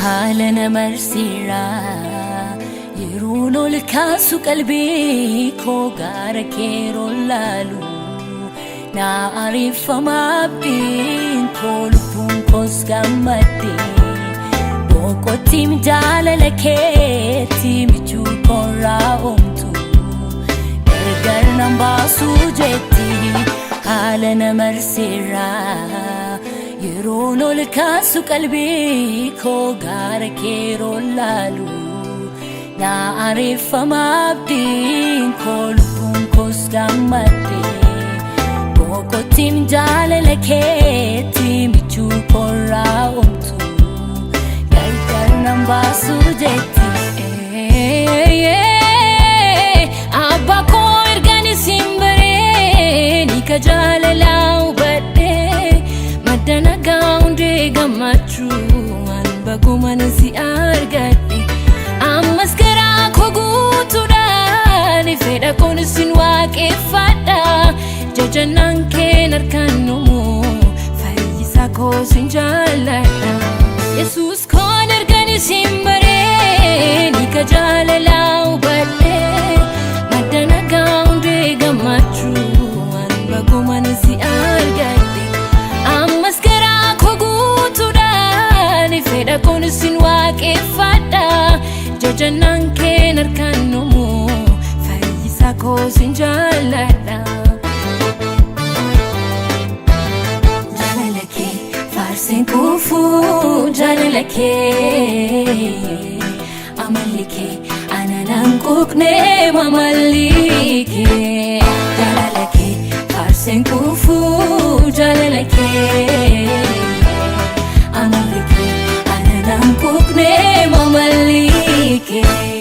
Haala na marseera yeroon ol kaasu qalbii koo gaara keeroo laalu na ariifama abdiin koo lubbuun koos gammadde boqottiin jaalala keetti michuu koorraa oomtu gargar nan baasuu jetti haala na marseera yeroon ol kaasu qalbii koo gaara keeroo laalu na ariifama abdiin koo lubbuun koos gammadde boqottiin jaalala keetti michuu koorraa oomtu gargar nan baasuu jetti. Abbaa koo ergaan isin baree ni ka jaalalaa hubadhee madda nagaa hundee gammachuu waan bagumaan si argadhe ammas garaa koo guutuudhaan fedha koon isin waaqeffadha jajannaan keen harkaan numu fayyisaa koo sin jaalladha Yesuus koon ergaan isin baree ni ka jaalalaa hubadhee madda nagaa hundee gammachuu waan bagumaan si argadhe ammas garaa koo guutuudhaan fedha koon isin waaqeffadha jajannaan keen harkaan numu fayyisaa koo sin jaalladha. Jaalala kee faarseen kuufuu jaalala kee amalli kee ananaan quuqnee mamalli kee jaalala kee faarseen kuufuu jaalala kee amalli kee ananaan quuqnee mamalli kee.